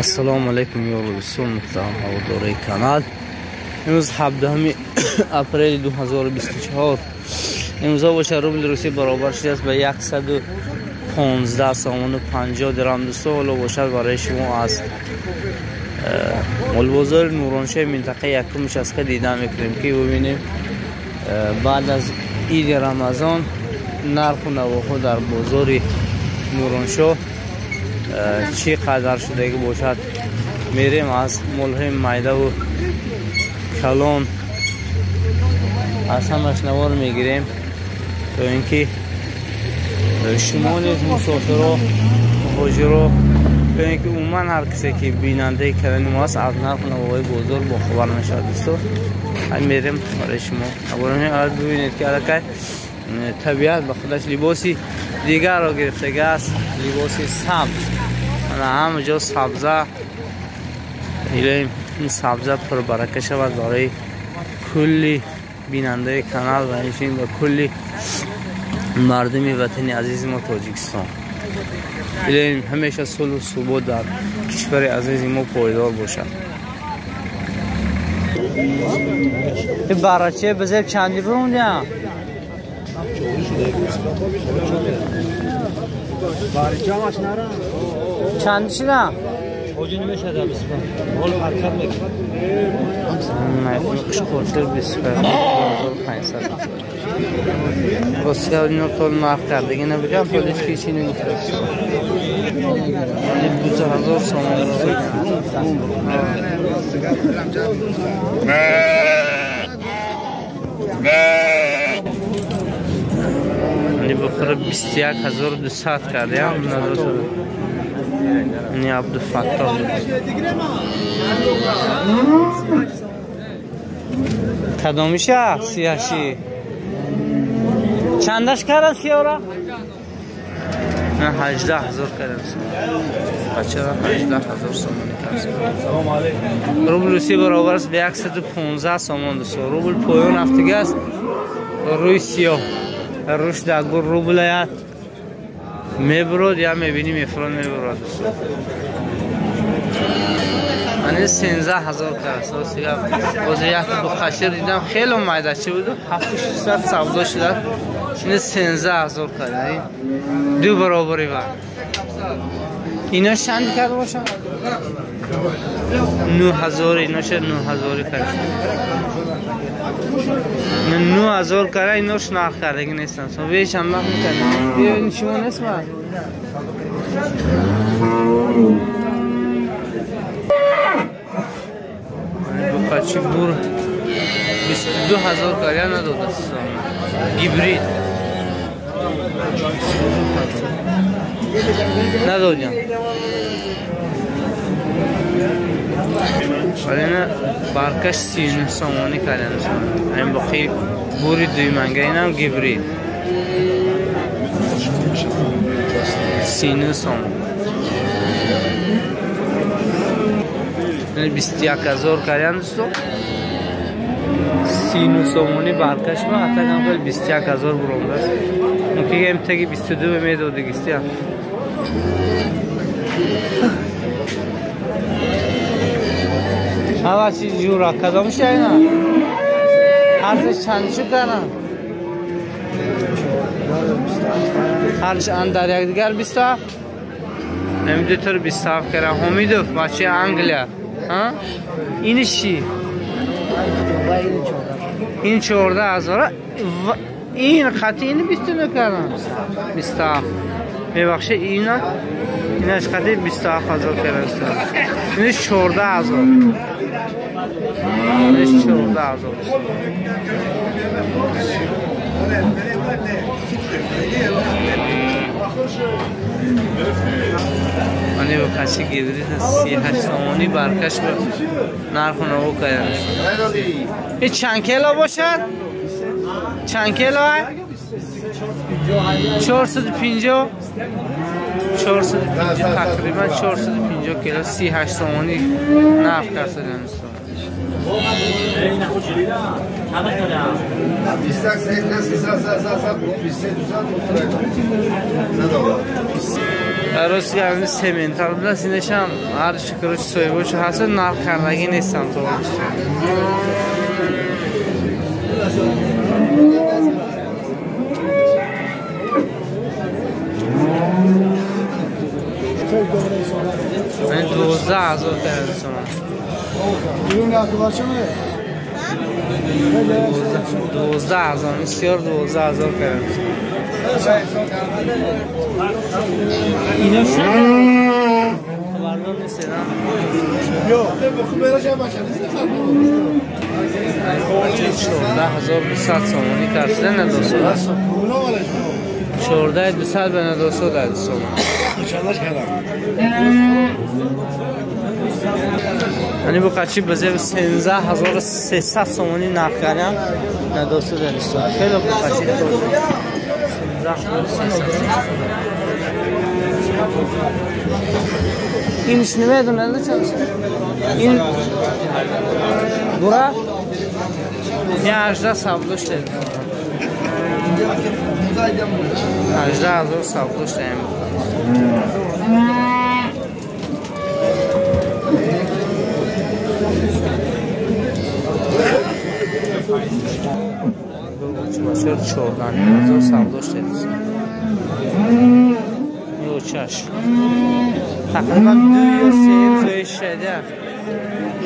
Ассалому алайкум ёру дӯстон, муҳтарам ҳаводораи канал. Имрӯз 17 апрели 2024. Имрӯза бошад рубли русӣ баробар шудааст ба 115 сомону 50 дирам. Дӯстон, ҳоло бошад барои шумо аз молбозори Нуроншоҳи минтақаи якум участка дида мекунем, ки бубинем баъд аз иди Рамазон нарху навоҳо дар бозори Нуроншоҳ чӣ қадар шудагӣ бошад. Мерем аз молҳои майдаву калон аз ҳамаш навор мегирем, то ин ки шумо низ мусофиро, муҳоҷиро, ё ин ки умуман ҳар касе ки бинандаи канали мо аст, аз нарху навоҳои бозор бохабар мешавад. Дӯстон, мерем барои шумо навор. Бибинед, ки аллакай табиат ба худаш либоси дигарро гирифтагааст, либоси сабз. Ана ҳама ҷо сабза. Илоҳим, ин сабза пурбарака шавад барои кулли бинандаи канал ва инчунин ба кулли мардуми ватани азизи мо Тоҷикистон. Илоҳим, ҳамеша сулҳу субот дар кишвари азизи мо пойдор бошад. Бараче безеб чанди бурундиям? Чанд шуда? Қушқуршир 25500. Ростия ино то нарх кардагӣ набудам, то ҳеҷ ки чӣ нагуфтааст. 2000 сомон. Бухора 21200 кардям. Ни Абдуфаттоҳ. Кадомиша? Сияши. Чандаш кардан сиёра? 18000 кардам. Бачара 18000 сомонӣ кардам. Рубл русӣ баробар аст ба 115 сомон, дӯстон. Рубл поён рафтагӣ аст, рӯи сиёҳ. Рушд агур рублаят мебурод, я мебинӣ мефурод, мебурод. Ани 13000 кард. Боз як буқашир дидам, хеле майдачи буду, 7600 савдо шуда. Ини 13000 кард. Ду баробари ва. Ино чанд кард бошад? 9000. Иноша 9000 кард. 9000 кард, инош нарх кардагӣ нестанд. Веш ҳам нарх мекард. Шумо нест ма? Бухачи бур 22000 кард, надодааст. Гибрид. Надодям. Вале баркаш 39 сомонӣ кардем. Ин боқӣ бури дуюманга, инам гибрид. 39 сомон. 21000 кардем, дӯстон. 39 сомонӣ баркаш ма ҳатто кам 21000 буромдааст. Мумкин ки таги 22 медодигистиям. Ҳава чи ҷура кадомша ина? Ҳарзиш чанд шуд кардан? Ҳарш андар якдигар 27? Нами дутор 27 кардан. Ҳомидов, бачаи Англия. Иниш чӣ? Ин 14000. Ин хати ини 29 кардан? 27. Мебахшед, ина инаш хати 27000 кардан. Иниш 14000. Иниш 14000. Ани бухачи гибрид 38 сомонӣ баркаш ба нарху наво кардан. Ин чанд кило бошад? Чанд кило? 450. 450, тақрибан 450 кило, 38 сомонӣ нарх кард. Рости ҳамин сементал будааст, инашам ҳар чӣ короче соҳибошо ҳаст, нарх кардагӣ нестам то. من 12,000 کردم سومان. 12,000 بسیار 12,000 کردم. اینا خبردار نیست. 14,200 سومانی کرده ندوسو. 14,200 به ندوسو داد سومان. یعنی با قچی بزه 13,300 سومانی نرخ کردم ندوسو داد. خیلی با قچی 13,300. اینش نمیدونم چند این برا یه 18 سبدوش داریم. 18,000 سبدوش داریم. 14,000 سبدوش داریم. چش تقریبا 2 یا 3 زوی شده.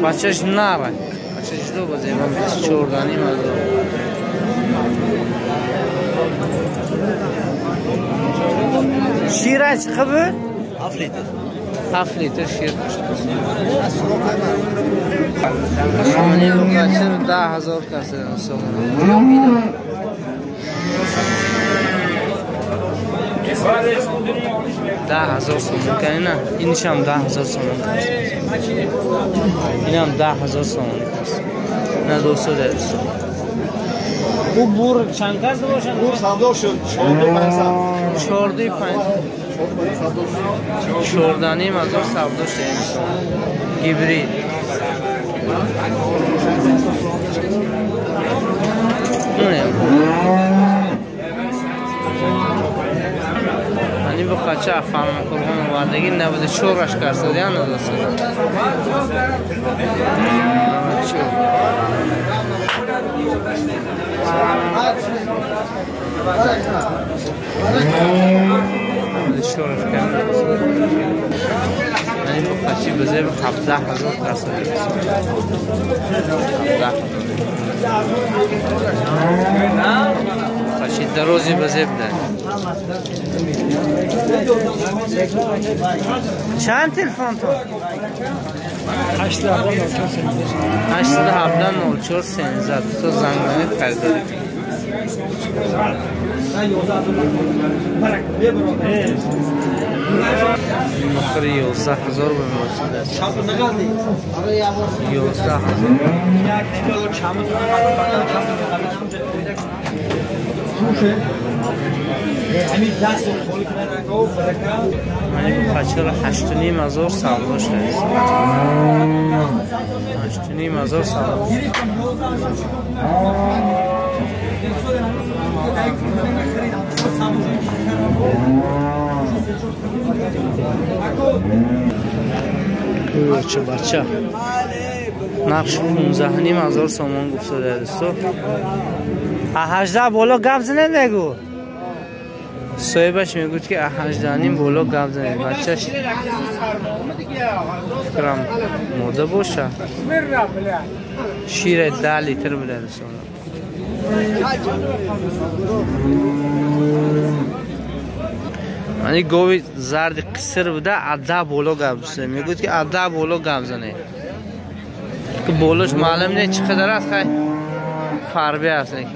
بچهش نره. بچهش دو بازه من 14,500. شیرش خوبه؟ 7 لیتر. 7 لیتر شیر داشت. سامانی بچه 10,000 کسر سامانی. 10,000 سومان کنی نه اینش هم 10,000 سومان کرد. این هم 10,000 سومان کرد. نه دوستو درست. او بور چند کس باشن؟ بور سودا شد 4,500. 4,500. 14,500 سودا شد این سومان. گیبرید. این بخاطر فرمان قربان آوردگی 94 کرد یا 93. 94 کرد. این بخاطر بزه 17,000 کرد. 17,000. بخاطر دروزی بزه بده. چند تلفن تو؟ 817 04 13. تو زنگ بزنید خریداری کنید. آخر 11,000 به موجود است. 11,000. من بچه را 8,500 سودا شده. 8,500 سودا. بچه بچه نقش 15,500 سومان گفته دوستو. 18 بالا گپ زنه نگو. صاحبش میگوید که 18.5 بالا گپ زنه. بچهش فکرم ماده باشه. شیر 10 لیتر بوده دوستان. یعنی گاوی زرد قصر بوده 10 بالا گپ زنه. میگوید که 10 بالا گپ زنه که بالاش معلوم نیست چقدر است. خیلی فربی است. لیکن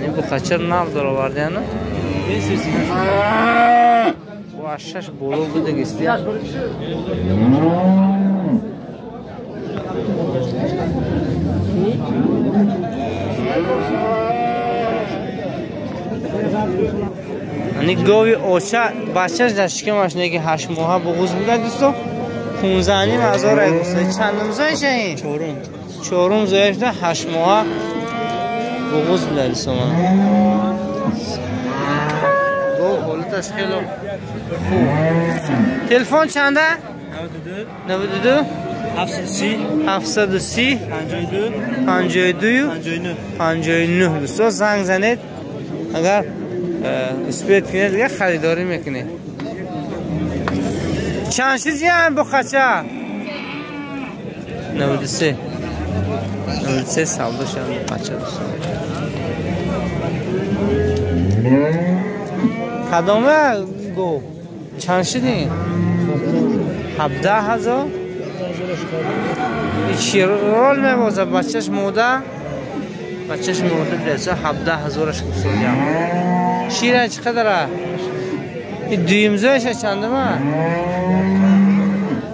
این بخاطر ناو در آورده نه؟ و 6 بالا بوده گستی. یعنی گاوی اوچه بچهش در شکمش نگه 8 ماه بغوز بوده دوستو. 15,500 گفته. چندم زایشه این؟ چهارم زایش ده 8 ماه بغض بوده دوستان. گاو حالتش خیلی خوب. تلفن چنده؟ 92 730 730 52 52 59. دوستان زنگ زنید اگر اسپیت کنید دیگه خریداری میکنید. چند چیزی هم بخچه؟ 93 93 سودا شد بچه دوستان. کدامه گو چند شدین؟ 17,000. چی رول میبازه؟ بچهش موده، بچهش موده بلیسه 17,000ش گفتم. شیره چقدره؟ دویم زویش چنده من؟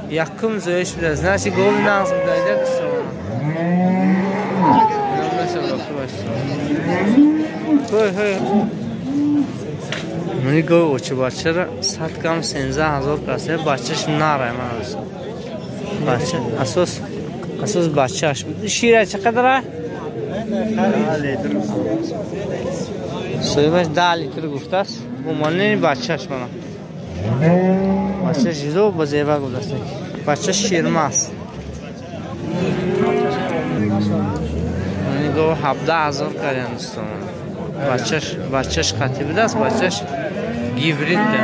یکم زویش بلیسه نه چی گوی نغز بلیده دوستان. هی منی گوی اوچه بچه را 100 کم 13,000 کسه بچهش نره من دوستان. بچه اساس بچهش شیره چقدره؟ صاحبش 10 لیتر گفته است. گمانه بچهش من بچهش زو با زیبا گفته است. بچه شیرمه است. منی گوی 17,000 کردن دوستان. بچهش خطی بوده است. بچهش گیبرید ده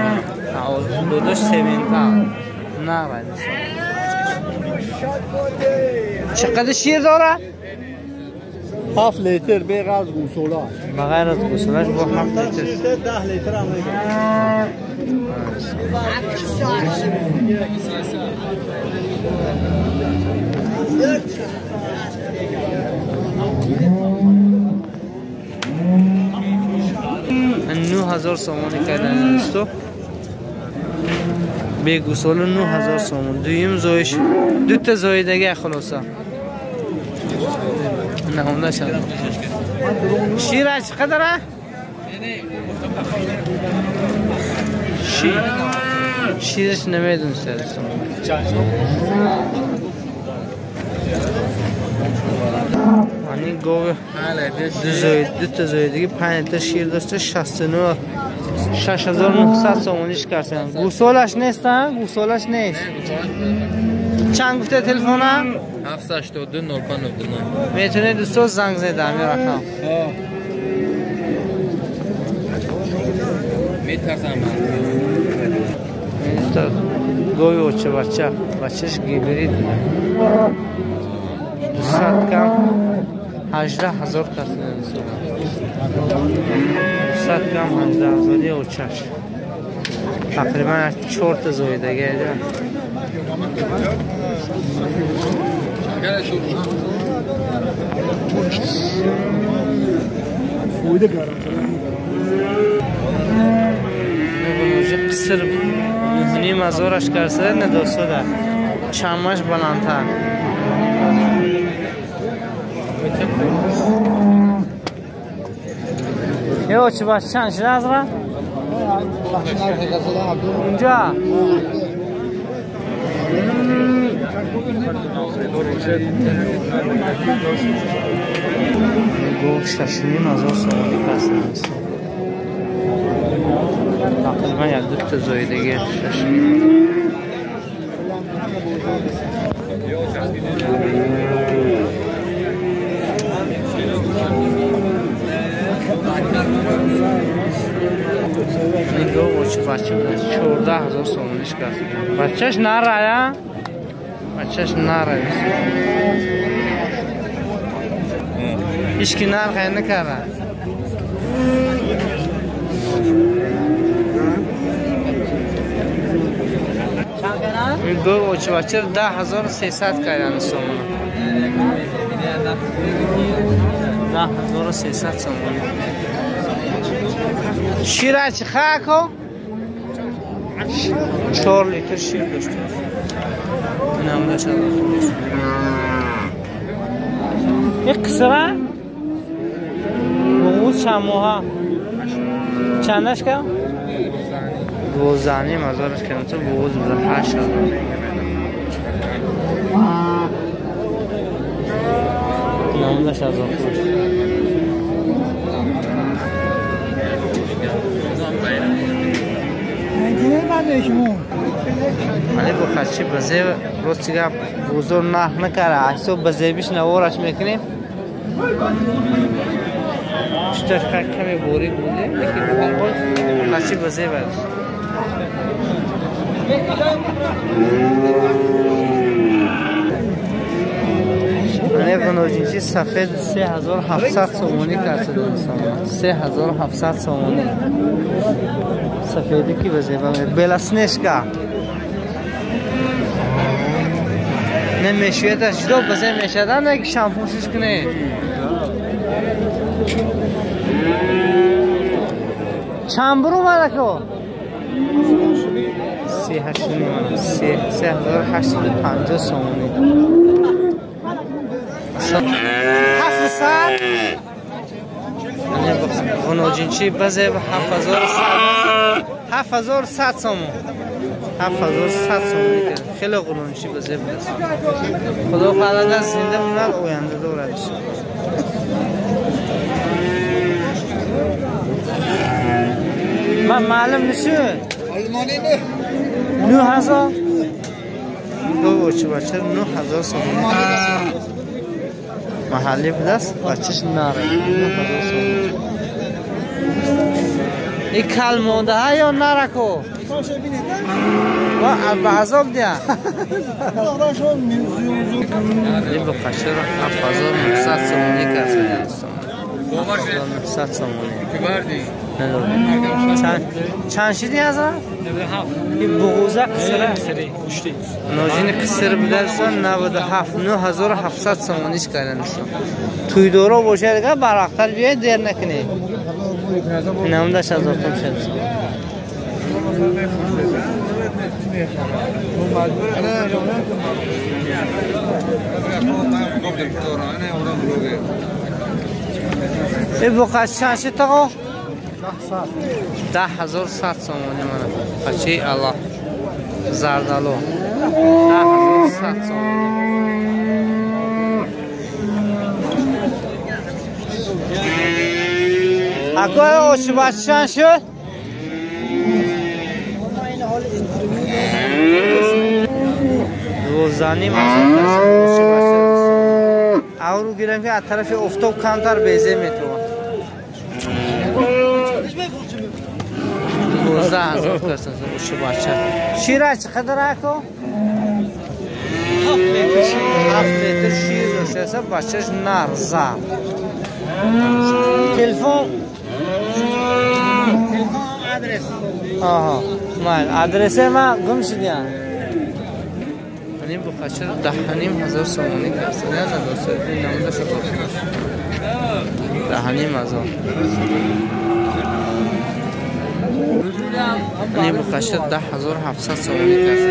دودش سیمنتال نه باید. چقدر شیر داره؟ 7 لیتر به غیر از گوساله. به غیر از گوساله‌اش با 7 لیتر 10 لیتر هم میگیره. من 9,000 سومانی کردن دوستو. به گوساله 9,000 سومون. دویم زویش دو تا زوی دیگه خلاصه. نه اون نشد. شیره چقدره؟ شیرش نمیدونسته دوستان. یعنی گاو دو تا زوی دیگه 5 لیتر شیر داشته. 69 6,900 سومونیش کردن. گوسالش نیست ها؟ گوسالش نیست. چند گفته تلفنم؟ 782 0599. میتونه دوستو زنگ زده همین رقم. میترسم من. گوی اوچه بچه بچهش گیبرید بوده. 200 کم 18,000 کردن. 200 کم 18,000 اوچش تقریبا 4 تا زوی دیگه. قصر 9,500 کرده نه دوستو ده چمش بلندتر. یه چه باش چند شده از را؟ اونجا گفت 6,500 سومانی کسر تقریبا یک دو تا زوی دیگه. 6,500. نگاه چه بچه بوده 14,000 سومانیش کرد. بچهش نره، بچهش نره. هیچکی نرخ نکرده. این گاو اوچه بچه 10,300 کردن سومانه. 10,300 سومانه. شیره چی خاکو؟ 4 لیتر شیر داشته. این هم داشته. یک قصره؟ بغوز چند ماها؟ چندش کم؟ 12,500 کم. تو بغوز بوده 8,000. این هم داشته از آخر. Мани бо хачи базе рости гап бозор нарх накара. Ҳисоб ба зебиш навораш мекунем. Пушташ каме борик буде, лекин ба ҳар ҳол хачи ба зеб аст. Мани ғуноҷинчи сафед 3700 сомонӣ кард 3700 сомонӣ. Сафеди ки ба зеба белоснежка. Не мешуеташ ҷудо ба зеб мешавад, не ки шампуншиш кунед. Чанд бур омадако? 3850 сомонӣ. 700. Ғуноҷинчи ба зеб 7100 сомон. 7100 сомонӣ кард. Хеле ғуноҷинчи ба зеб аст. Худо хоҳад агар зинда монад оянда дорад. Ман маълум нашуд. 9000. Ду очи бача 9000 сомонӣ. Маҳаллӣ будаст, бачаш наре. 9000 сомонӣ. Ин кал мондаҳа ё нарако? Ва ба азоб дия. Ин бо қашаро 7900 сомонӣ кард. 7900 сомонӣ. Чанд шиди аза? Ин буғуза қисира. Ножини қисир будаст 97 9700 сомониш кардан. Туйдоро бошад дигар барвақттар биёед дер накунед. Намдаш аз ортом шуд. Ин буқаш чанд шид тағо? 10100 сомонӣ мана. Бачаи Аллоҳ. Зардало. 10100 сомонӣ. Ако очи бача чанд шуд? 12,5 очи бача. Авру гирам ки аз тарафи офтоб камтар безе метавад. 12000 касан очи бача. Шира чӣ қадар ако? 7 литр шир доштааст, бачаш нар зар. Телефон адрес. Аҳа, ман адреси ма гум шудям. Ин бухача 10500 сомонӣ кард. Не надост, намуда шуд. 10500. Ин бухача 10700 сомонӣ кард.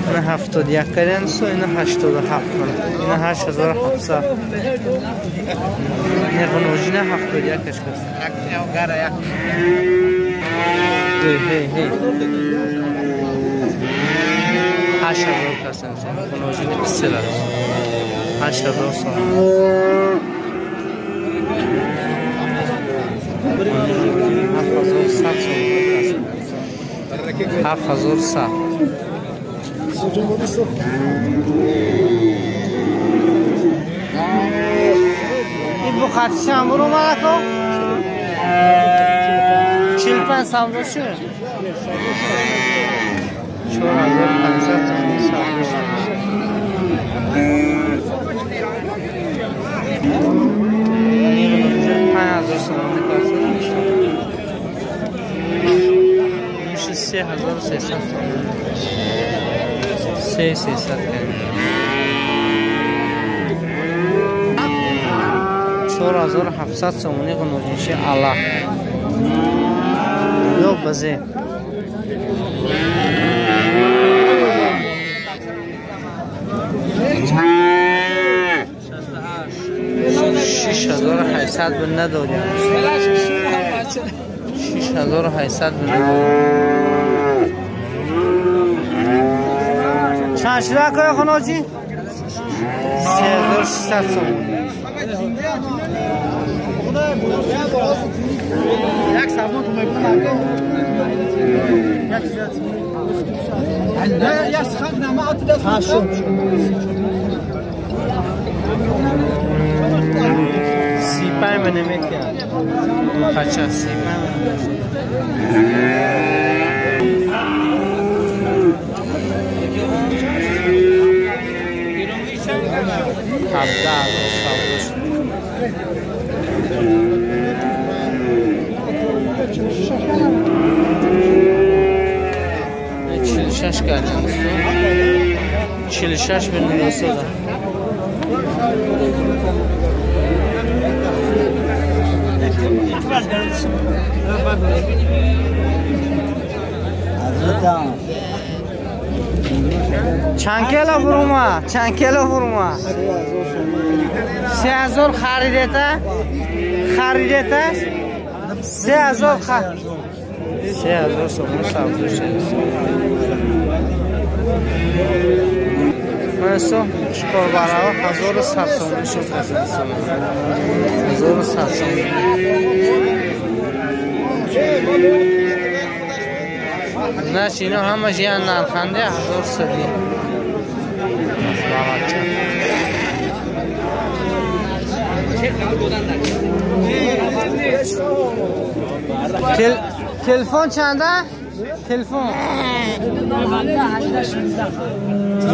Ина 71 кардан су, ина 87 ина 8700. Не ғуноҷина 71 каш каст. Ҳей ҳей. 8000 касан сен ғуноҷини писир аст. 8000 сом. 7100 сом касан. 7100. Ин буқати чанд бур омадако? 45 савдо шуд. 4500 сомонӣ савдо шуд. 5000 сомонӣ кард. 3300 сомонӣ. 3300 кард. 4700 сомонӣ ғуноҷинши Аллоҳ. Ё базе. 6800 б надорем. 6800 б надорем. Чанд шуда кой ғуноҷин? 3600 сомон. 35 منه میتیاد خچه 35 منه. هفده 46 کردیم 46 میلیون سودا. چند کیلو فروما؟ چند کیلو فروما؟ 3000 خریدته؟ خریدته؟ 3000 خرید 3000 سومون سبز شد. من سو شکار برای 1100 سومون شد. 1100 سومون. نه اینا همش یه نرخنده 1100. تلفن چنده؟ تلفن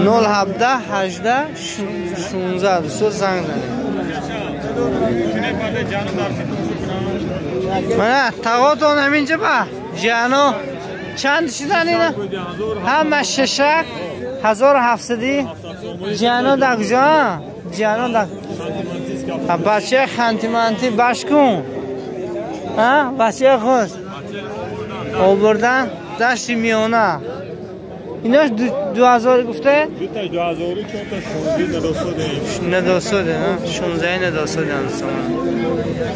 07 18 16 دوست زنگ زنید. من تقاطون همینجا با جانو چند شدن اینا؟ همه ششک 1700 جانو در کجا؟ جانو در بچه خانتی باش کن. ها بچه خود آوردن دشت میانه. اینا 2000 گفته؟ دو تا 2000 چهار تا 16 نداسوده. 16 نداسوده انسان.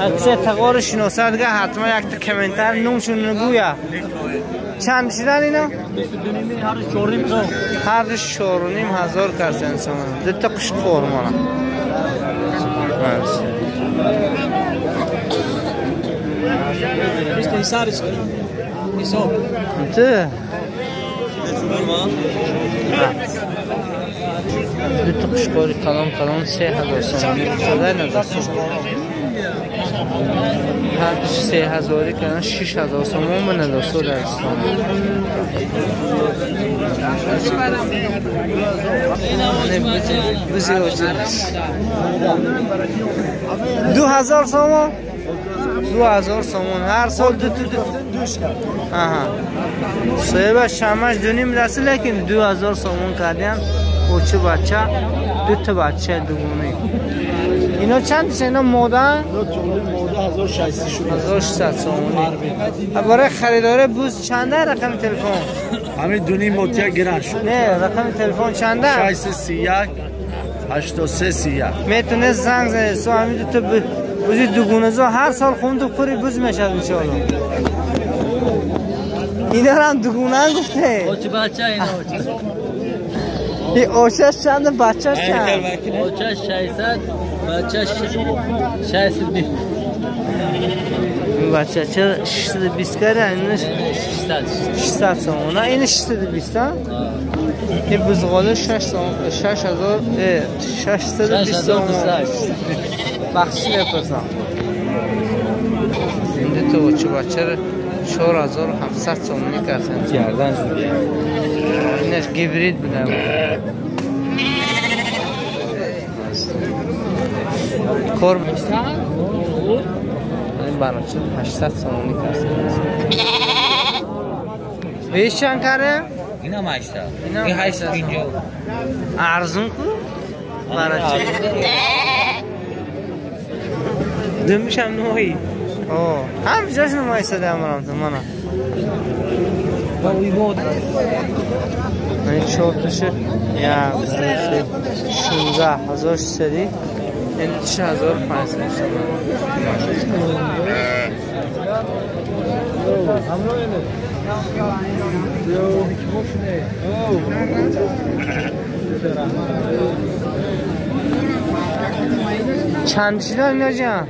اکثر تقار شناسد دیگه حتما یک تا کامنتر نومشون نگویا. چند شدن اینا؟ هر دو 4,500 کرد انسان. دو تا قشق خورمانه. دو تا قشقاری کلان کلان 3000 سومونی افتاده نداشت. هر دوش 3000 کردن 6000 سومون به نداشت در اسلام. 2000 سومون 2000 سومون هر سال دو تا دو. آها صاحب شمش 2.5 رسید لیکن 2000 سومون کردیم. کوچه بچه دو تا بچه دوگونه. اینا چند تا اینا ماده؟ 1600 سومونی. برای خریدار بوز چنده رقم تلفن؟ همین 2.5 موتیا گران شد. نه رقم تلفن چنده؟ 631 83 31. میتونه زنگ زنه سو همین دو تا بوزی دوگونه زو هر سال خوند و پری بوز میشد ان شاء الله. اینا هم دوگونه گفته. اوچ بچه اینا این اوچش چنده بچه‌ش چند؟ اوچش 600 بچه‌ش 620. این بچه چه 620 کرده اینش 600 سومونه. این 620 ها؟ این بزغاله 620 سومون. بخشی بپرسم. این دو تا اوچه بچه رو 4700 سومونی کردن. گردن شده. اینش گیبرید بوده. کار این براچه 800 سومونی کردن. بیش چند کرده؟ اینا هم 800. این 850. ارزون کو؟ براچه دمشم نوعی. اوه هم جاش نمایی ساده امرام تو مانا. این چهار تاشه یا 16600 این 6500 سومن. چند شده اینا جان؟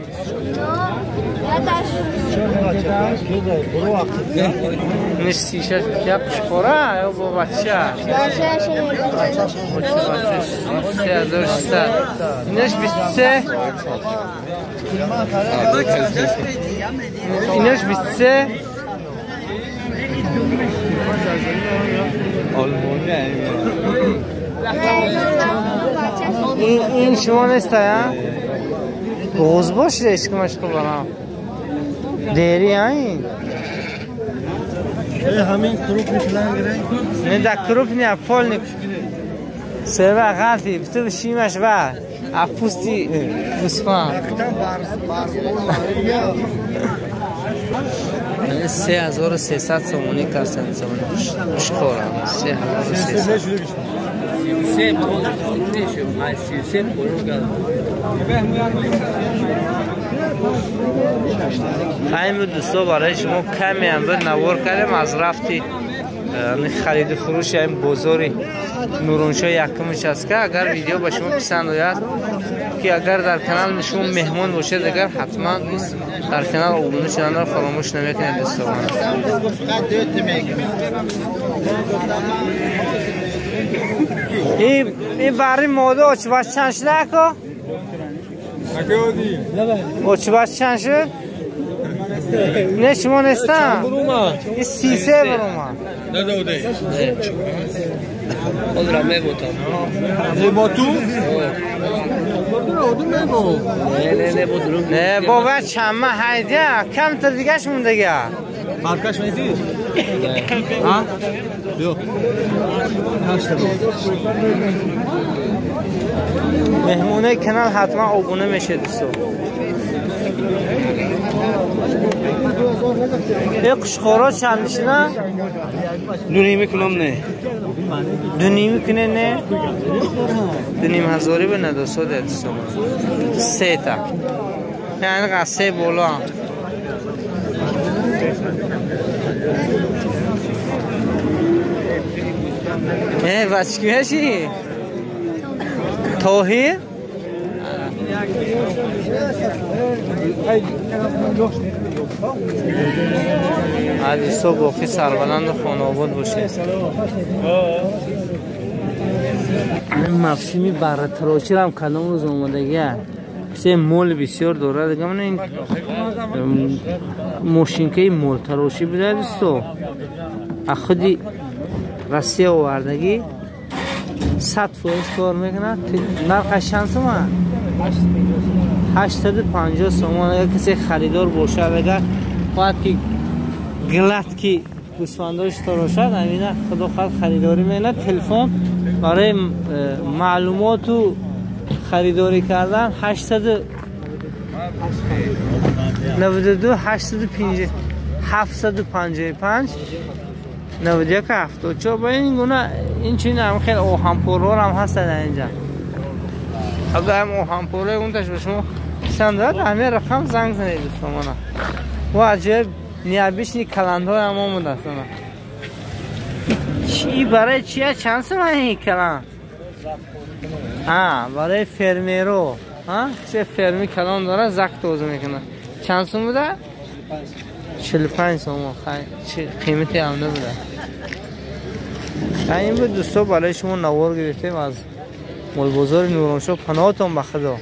نیستی شش یا پشخوره یا با بچه؟ 3600. اینش 23. اینش 23. این شما نیست یا؟ غوز باشه اشکمش خوب برام. دیری این؟ همین کروپنی پلان گره؟ نه دا کروپنی پولنی سروا غالتی بتو شیمش با افوستی گوسفند. 3300 سومونی کارسن سومونی شکورم 3300. همین دوستا برای شما کمی هم بود نوار کردیم از رفتی خرید و فروش این بازار نورانشاه یکمش است که اگر ویدیو به شما پسند آید که اگر در کانال شما مهمان باشید اگر حتما در کانال ابونه شدن را فراموش نمیکنید دوستان. این برای ماده آچباش چند شده اکا؟ آچباش چند شد؟ نه شما نیستم این 33 بروما نه بابا چند ماه هایده کم تر دیگهش مونده گه مارکش میدی؟ ها؟ بیا مهمونه کانال حتما ابونه میشه دوستو. یک قشقورا چند میشه نه؟ دو نیمه کنم نه دو نیمه کنه نه؟ 2,500 به ندوسو دوستو سه تا یعنی قصه بالا. اه بچه کی هستی؟ توهیر؟ علی صبح باقی سربلند خانه باشه. این مفسیمی بره تراشی هم کدام روز اومدگی سه مول بسیار داره دیگه. من این ماشینکه مول تراشی بوده دوستو از خودی روسیه آوردگی 100% کار میکنه. نرخش چند سومه؟ 850 سومان. اگر کسی خریدار باشه اگر باید که گلت که گوسفنداش تراشد همینه خدا خواهد خریداری میکنه. تلفن برای معلومات و خریداری کردن 892 805 755 91 74. با این گونه این چین هم خیلی اوهمپورور هم هست در اینجا. اگر هم اوهمپوره اون تاش به شما پسند داد همه رقم زنگ زنید دوستان. و عجب نیابیشنی کلندهای هم آمده است. چی برای چیه؟ چند سومه این کلند؟ ها برای فرمیرو ها چه فرمی کلان داره زک توزیع میکنه. چند سوم بوده؟ 45 سوم. خیلی قیمتی هم نبوده. این بود دوستا برای شما نوار گرفتیم از مول بازار نورانشاه. پناهتون به خدا.